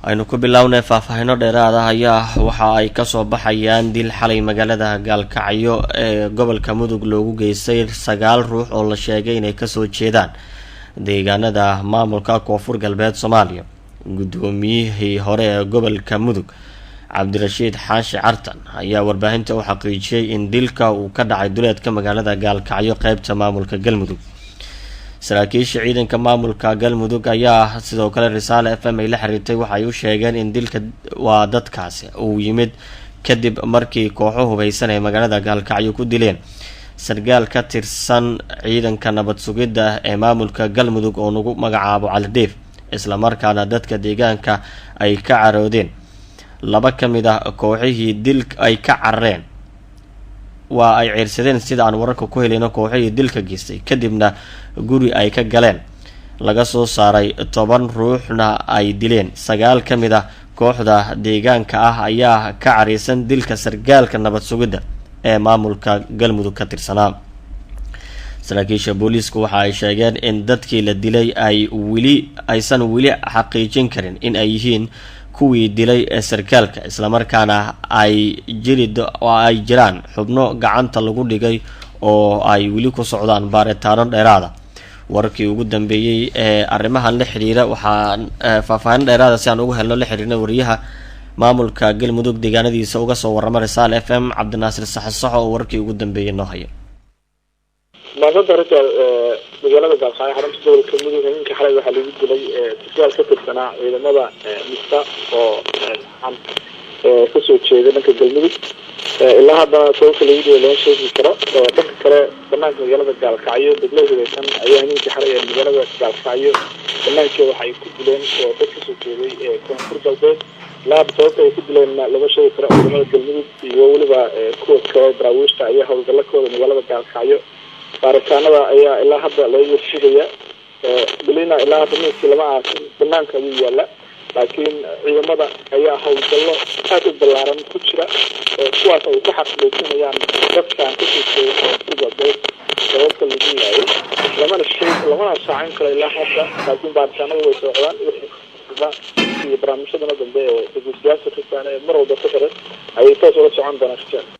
Aynu ku bilownay faahfaahino dheeraad ah ayaa waxa ay kasoo baxayaan dil xalay magaalada Gaalkacyo ee gobolka Mudug loogu geystay sagaal ruux oo la sheegay inay kasoo jeedaan deegaanada maamulka Koonfur Galbeed Soomaaliya. Guddoomiyihii hore ee gobolka Mudug, Cabdirashiid Xaashi Cartan, ayaa warbaahinta u xaqiijiyey in dilka uu ka dhacay duleedka magaalada Gaalkacyo, qeybta maamulka Galmudug. Saraakiisha ciidanka maamulka Galmudug ayaa sidoo kale Risaale FM ay la xiriirtay waxaay u sheegeen in dilka waa dadkaasi uu yimid kadib markii kooxo hubeysan ay magaalada Gaalkacyo ku dileen sargaal ka tirsan ciidanka nabad sugidda ee maamulka Galmudug oo lagu magacaabo Calidhiif, islamarkaana dadka deegaanka ay ka caroodeen. Laba ka mid ah kooxihii dil ay ka carareen, waa ay ceyrsadeen sida aan wararka ku helayno kooxihii dilka geystay, kadibna guri ay ka galeen laga soo saaray, 10 ruuxna ay dileen. Sagaal ka mid ah kooxda deegaanka ah ayaa ka careysan dilka sargaalka nabad sugidda ee maamulka Galmudug ka tirsanaa. Saraakiisha booliisku waxa ay sheegeen in dadkii la dilay ay weli aysan weli xaqiijin karin in ay yihiin kuwii dilay ee sarkaalka, islamarkaana ay jiri oo ay jiraan xubno gacanta lagu dhigay oo ay weli ku socdaan baaritaano dheeraada. Wararkii ugu dambeeyey ee arrimahan la xiriira waxaan faahfaahin dheeraada si aan ugu helno la xiriirna wariyaha maamulka Galmudug deegaanadiisa uga soo warrama Risaal FM, Cabdinaasir Saxasaxo, oo wararkii ugu dambeeyey noo haya. Maasanta rajaal, magaalada Gaalkacyo, xarunta gobolka Mudug, habeenkii xalay waxaa lagu dilay sarkaal ka tirsanaa ciidamada NISA oo kasoo jeeda dhanka Galmudug. Ilaa haddana sababta lagu dilay lama sheegi karo. Dhanka kale, banaanka magaalada Gaalkacyo degla hubeysan ayaa habeenkii xalay ee magaalada Gaalkacyo banaankeeda waxa ay ku dileen dad kasoo jeeday Koonfur Galbeed. Ilaa hadda sababta ay ku dileenna lama sheegi karo. Ciidamada Galmudug iyo weliba kuwa kale daraawiishta ayaa howlgalla ka wada magaalada Gaalkacyo. Baaritaanada ayaa ilaa hadda laga warsugaya. Welina ilaa hadda meydkii lama aasin, banaanka ayuu yaala, laakiin ciidamada ayaa howlgallo aada u ballaaran ku jira, kuwaas ay ku xaqiijinayaan dadkaan kasoo jeeda Koonfur Galbeed sababta lagu laayay. Lamana sheeg, lamana shaacin karo ilaa hadda, laakiin baaritaanada way socdaan. Wixii iyo barnaamijyadana dambe ee dhegeystayaasha Risaale ee mar walba ku xiran ayay toos ula socon doonaan.